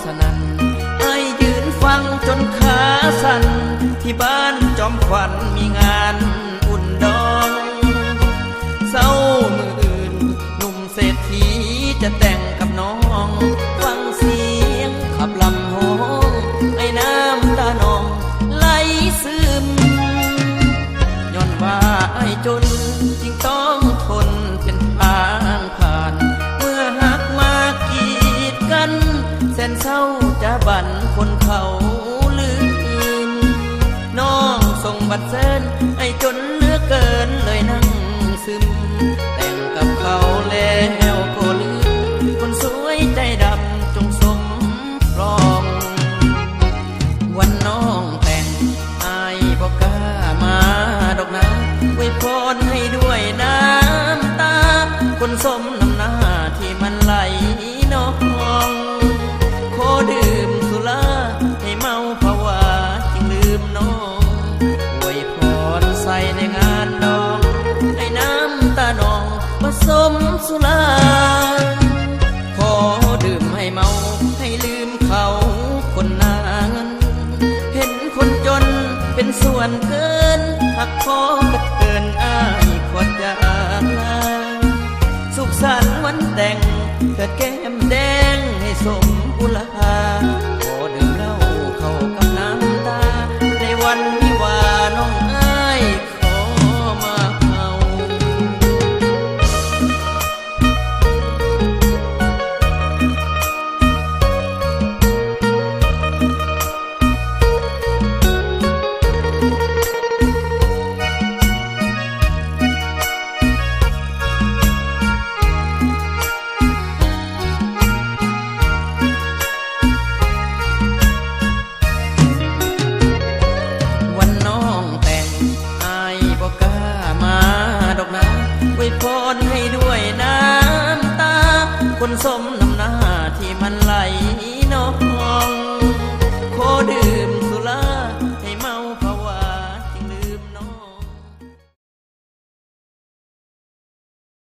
ສະນັ້ນ ອ້າຍຢືນຟັງຈົນຂາສັ່ນ ທີ່ບ້ານຈອມຂວັນມີງານອຸ່ນດອງ ເຊົ້າມື້ອື່ນ ໜຸ່ມເສດຖີຈະແຕ່ງກັບນ້ອງ ຟັງສຽງຂັບລຳຮ້ອງ ໃຫ້ນ້ຳຕານ້ອງໄຫຼຊຶມ ຍ້ອນວ່າອ້າຍຈົນຈຶ່ງຕ້ອງທົນເປັນທາງຜ່ານ ເມື່ອຮັກມາກີດກັນ ແສນເສົ້າຈາບັນຄົນເຂົາລືມ ນ້ອງສົ່ງບັດເຊີນ ອ້າຍຈົນເຫຼືອເກີນເລີຍນັ່ງຊຶມ ແຕ່ງກັບເຂົາແລ້ວກໍລືມ ຄົນສວຍໃຈດຳຈົ່ງສົມປອງ ວັນນ້ອງແຕ່ງ ອ້າຍບໍ່ກ້າມາດອກນາ ອວຍພອນໃຫ້ດ້ວຍນ້ຳຕາ ຄົນສົມນ້ຳໜ້າທີ່ມັນໄຫຼນອງ ຂໍດື່ມສຸລາໃຫ້ເມົາພາວາຈຶ່ງລືມນ້ອງ ອວຍພອນໃສ່ໃນງານດອງ ໃຫ້ນ້ຳຕານ້ອງປະສົມສຸລາ ຂໍດື່ມໃຫ້ເມົາ ໃຫ້ລືມເຂົາຄົນໜ້າເງິນ ເຫັນຄົນຈົນເປັນສ່ວນເກີນ ຮັກພໍກະເທີນອ້າຍຂໍຈາກລາ ສຸກສັນວັນແຕ່ງ ເທີດແກ້ມແດງໃຫ້ສົມອຸລາ ຂໍດື່ມເຫຼົ້າເຂົ້າກັບນ້ຳຕາ ໃນວັນວິວານ້ອງອ້າຍ ຂໍມາເອົາ ວັນນ້ອງແຕ່ງ ອ້າຍບໍ່ກ້າມາດອກນາ ອວຍພອນໃຫ້ດ້ວຍນ້ຳຕາ ຄົນສົມນ້ຳ